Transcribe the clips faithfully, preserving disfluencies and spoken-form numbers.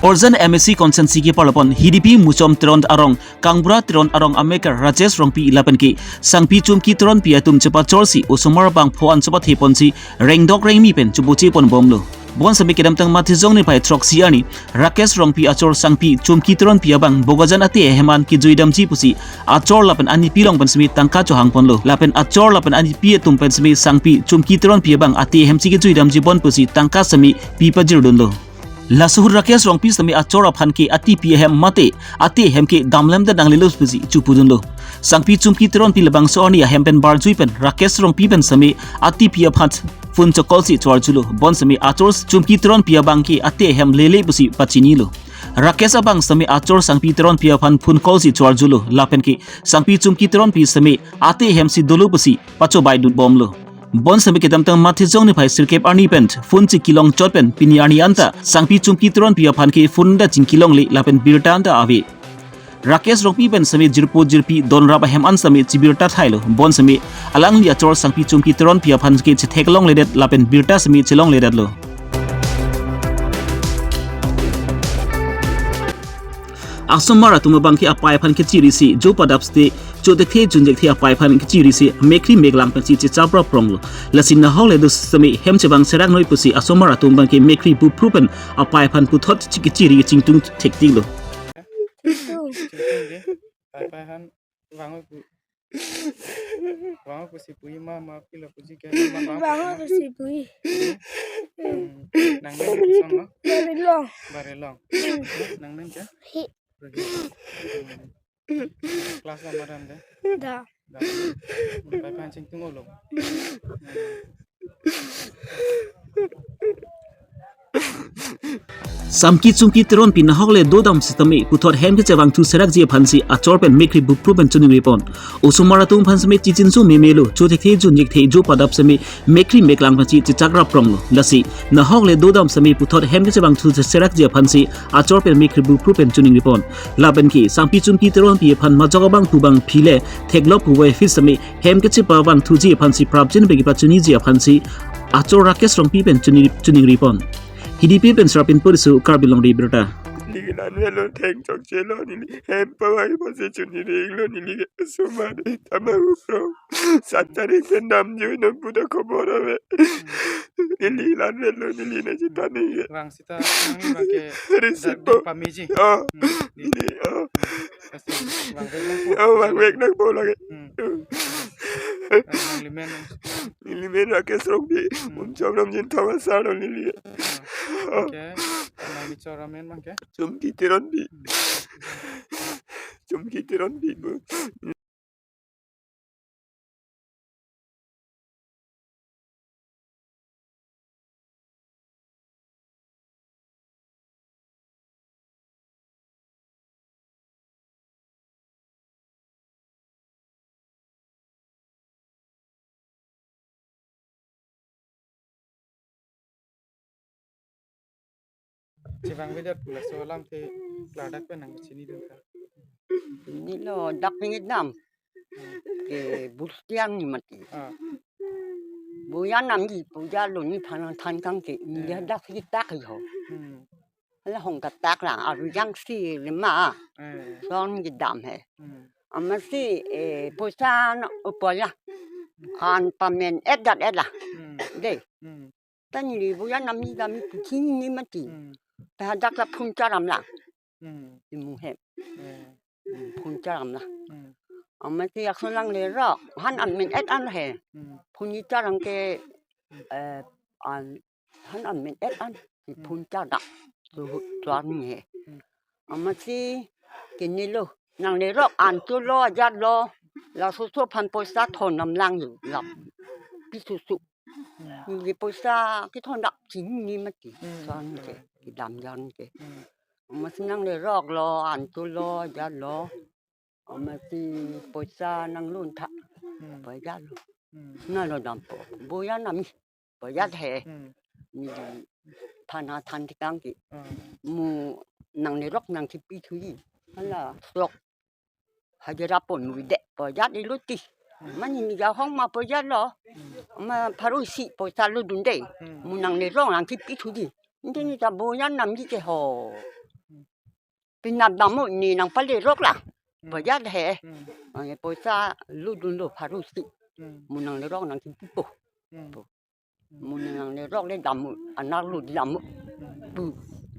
Urjan M A C constituency keparlo pon Hidipi Muchom Teron arong, Kangbura Teron arong amekar Rajesh Rongpi lapen ke Sangpi Chumki Teronpi atum chepachorsi osomar abang pho-an chepathe ponsi rengdok rengmi pen chebuche pon bomlo. Bonsitame kedamtang Matijong niphai throksi arni Rakesh Rongpi achor Sangpi Chumki Teronpi abang Bokajan ate ahem an kejui damji pusi achor lapen anipi along pen sitame tangka chohang ponlo. Lapen achor lapen anipi atum pen sitame Sangpi Chumki Teronpi abang ate ahemsi kejui damji pon pusi tangka sitame pi pajirdunlo. Laso ahut Rakesh Rongpi sitame achor aphan ke atipi ahem mate ate ahem ke damlemdet nanglelo pusi chopudunlo. Sangpi Chumki Teronpi labangso arni ahem pen barjui pen Rakesh Rongpi pen sitame atipi aphan phone cho-call si choarjulo. Bonsitame achor Chumki Teronpi abang ke ate ahem lele pusi pachinilo. Rakesh abang sitame achor Sangpi Teronpi aphan phone call si choarjulo. Lapen ke Sangpi Chumki Teronpi sitame ate ahemsi dolo pusi pachobaidun bomlo. Bonsitame kedamtang Matijong niphai sirkep arni pen phone chekelong chot pen pini arni anta Sangpi Chumki Teronpi aphan ke phone ta chingkilongle lapen birta anta ave. Rakesh Rongpi pen sitame jirpo jirpi donrap ahem an sitame chibirta thailo. Bonsitame alangli achor Sangpi Chumki Teronpi aphan ke chetheklongledet lapen birta sitame chelongledetlo. Asomar atum abang ke apai aphan kechirisi jo padap site chothekthe junthekthe apai aphan kechirisi mekri meklang pensi chechaprap ronglo. Lasi nahok le do sitame hem chevang serak noi pusi asomar atum abang ke mekri bupru pen apai aphan puthot chi-, kechiri chingtung thektiklo. Chingtung de. Pai pai han vang pu. Vang pusi pu ima ma pilo puji ke ma vang. Vang pusi pu. Hmm. Nang nang ke son lo? Barilong. Barilong. Hmm. Nang nang ke? Hi. Rohi. Hmm. Class la maram de? Da. Da. Hmm. Pai pai chingtung olo. Hmm. Sangpi Chumki Teronpi nahok le dodam sitame puthot hem kechevangthu serakji aphansi achor pen mekri bupru pen choningri pon. Osomar atum aphan sitame chichinso memelo, chothekthe junthekthe jo padap sitame mekri meklang pensi chechaprap ronglo. Lasi nahok le dodam sitame puthot hem kechevangthu serakji aphansi achor pen mekri bupru pen choningri pon. Lapen ke Sangpi Chumki Teronpi aphan majok abangphu bang phile theklong puvoiphit sitame hem kechepavangthuji aphansi prapjin pen kepachuniji aphansi achor Rakesh Rongpi pen choni-, choningri pon. Hidipi pen Srapin Poriso, Karbi Longri Abirta. Neli ke lan velo theng chokchelo neli hem pavai pase choningri lo neli ke sumar tama upro. Sat tarik pen damjui non puta khobor ave. Neli lan velo neli ne chita neli ke. Vang sita nang ni vang ke Receipt da-, po. Pamiji. Oh. Hmm. Neli, oh. Kasi vang vek nang po. Oh, vang vek nang po lagi. Hmm. Nang limen. Neli men Rakesh Rongpi. Hmm. Muchom Ramjinthong asar lo neli. Ah. Oh. Okay. Nang bichara men bang ke? Chumki Teronpi. Hmm. Chumki Teronpi bu. Chevang vedet pu laso alam te klardak pen nang chinidun tha. Neli lo dak pingit nam. Hmm. Ke Bustiang ni mati. Ah. Boya namji puja lo ni phan than kang ke ni. Hmm. Dak si tak ho. Hmm. Hala hong katak lang, aru jang si lima. Eh. Son kedam he. Hmm. Amatsi, eh, poisa no upoya. Han pamen et dat et la. Hmm. De. Hmm. Tani li boya namji dam ni puji ni mati. Hmm. Pada ka phun charam lang. Hmm. Imu he. Eh. Hmm, phun charam lang. Hmm. Amatsi aksonang le ro. Han an men et an he. Hmm. Phun ni charam ke, eh, an Han an men et an, si Hmm. phun chadak, suhut chuan ni he. Hmm. Amatsi, kini lo, nang le rok an tu lo, ajat lo, laso so phan poisa thon nam lang yo, lap, pi su su. Hmm. Ni poisa, kithon dak chini mati, Hmm. chuan ke, kidam jan ke. Hmm. Amatsi nang le rok lo, an tu lo, ajat lo. Amatsi poisa nang lun tha. Hmm. Poisa lo. Hmm. Na lo dampo. Boya nami. Poisa he. Hmm. Ni di thana than tikang ki. Hmm. Mu nang ne rok nang kipi thui. Hala sok. Hajira pon mu de. Poisa di luti. Hmm. Mani ni ga hong ma poisa lo. Hmm. Ma pharu si poisa lo dun de. Hmm. Mu nang ne rok nang kipi thui. Nde ni ta boya namji ke ho. pinap dammo, ne nangpalerok lang. Hmm. Bajar he. Hmm. Ang poisa ludunlo pharusi. Hmm. Mo nanglerok nangkimpipo. Hmm. Mo nanglerok le dammo, anak lo dammo. Hmm. Pu.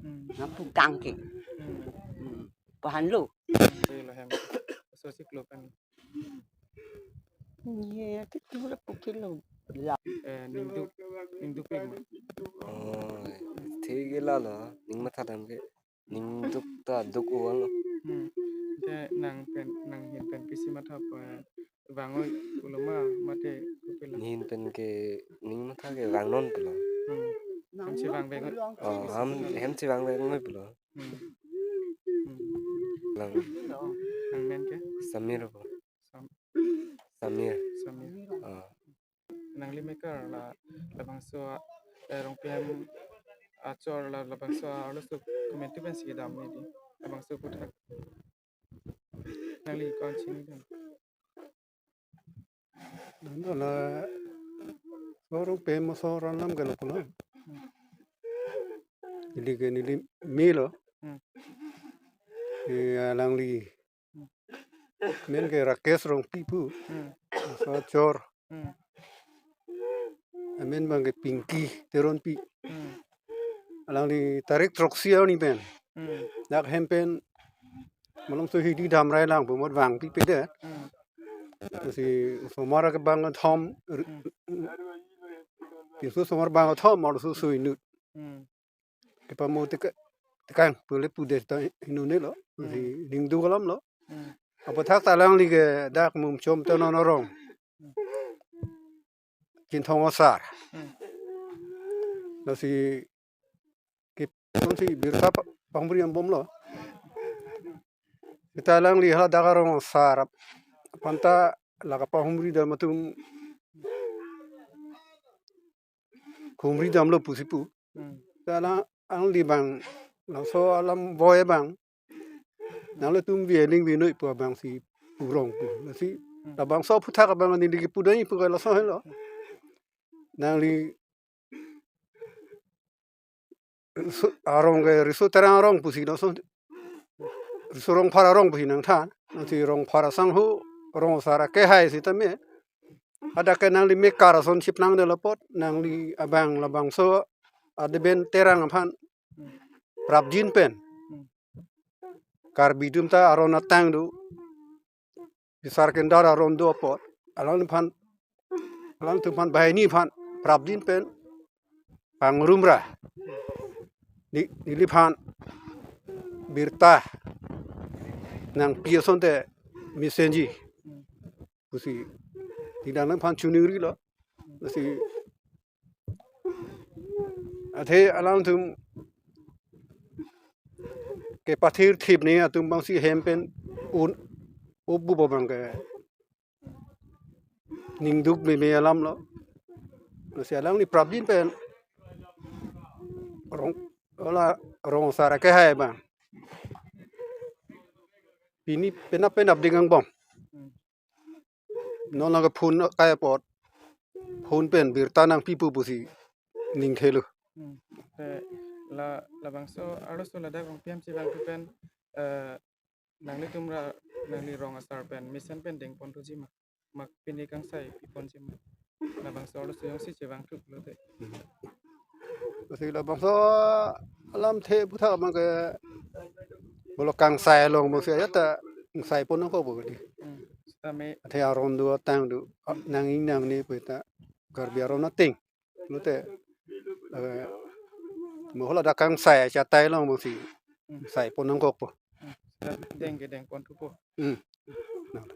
Hmm. Nangpu kangke. Hmm. Hmm. Pahanlo. Silo hem. Sosiklo pen. Ye, kitu la pukilo. La. Eh, ningduk, ningdukpik ma? Oh, thik ke lalo, ning matha dam ke. Ningduk ta duk-o lo. Hmm. Te nang pen, nanghin pen pisi matha pa vangoi pulo ma, mate kopilo? Nehin pen ke ning matha ke vangnon pulo. Hmm. Hemsi vangvek. Oh, ham, hemsi vangvek ngoi pulo. Hmm. Hmm. Lang. Nangmen ke? Samir po. Sam-, Samir. Samir. Ah. Nangli mekar la, labangso a, eh, Rongpi hem achor la, labangso arloso komantu pensi kedam ne di. Labangso aphuthak. Nangli ko-an chinidam? Nang la, so Rongpi hem aso aron alam ke lo pulo. Hmm. Neli ke neli melo. Hmm. Eh, alangli. Hmm. Men ke Rakesh Rongpi pu. Hmm. Aso achor. Hmm. Amen abang ke Pinky Teronpi. Hmm. Alangli tarik throksi arni pen. Hmm. Dak hem pen malomso hidi damrai lang pu mot vangpipedet. Hmm. Si osomar ke bang kethom, ri-, Hmm. pinso osomar bang kethom, arloso sui inut. Hmm. Kepamo teka-, tekang, pule pudet ta inut ne lo. Hmm. Si ningduk alam lo. Hmm. Aphuthak ta alangli ke dak Mumchom Tonon arong. Hmm. Chinthong asar. Hmm. Lasi kip-, kosonsi birta pa-, panghumri dambomlo. Seta alangli hala dak arong asar ap-, aphan ta la kapanghumri dam atum humri damlo pusi pu. Hmm. Seta la alangli abang, laso alam voi abang, nanglitum vi aling vi noi pu abang si purong pu. Lasi, Hmm. labangso aphuthak abang neli kepu dai pu ke laso helo. Nangli riso, arong ke Riso Terang arong pusi laso. Riso Rongphar arong pusi nangthan. Nangsi Rongphar asangho, rong asar akehai sitame. Hadak ke nangli mekar ason chipnangdetlo apot, nangli abang labangso Adeben Terang aphan prapjin pen. Karbi atum ta aron atang do. Bisar kendar aron do apot. Alangphan, alangtum aphan banghini aphan prapjin pen pangrumra. Ne-, neliphan birta nangpi asonte mesenji pusi neli alangphan choningrilo. Lasi athe alangtum kepathirthip ne atum abang si hem pen un-, ubu abang ke ningduk meme alam lo. Lasi alangli prapjin pen rong, hala rong asar akehai abang pini penap penap ding angbong. Non lake phone kai apot, phone pen birta nangpipo pusi ning thelo. Hmm. Te la, labangso arloso ladak Rongpi hem chevangthu pen, eh, nanglitum ra, nangli rong asar pen mesen pen dengponthuji ma? Mak pine kangsai piponji ma? Labangso arloso jongsi chevangthu pulote. Lasi labangso alamthe aphuthak abang ke bolo kangsai along abang si ajat ta kangsai pon nangkokpo kali. Hmm. Sitame athe aron do atang do, nangning nangne pu ta Karbi aron ateng. Lote, eh, mo hala dak kangsai achatai along abang si, hmm, sai pon nangkokpo. Hmm. Sita deng ke dengponthupo. Hmm. Nang.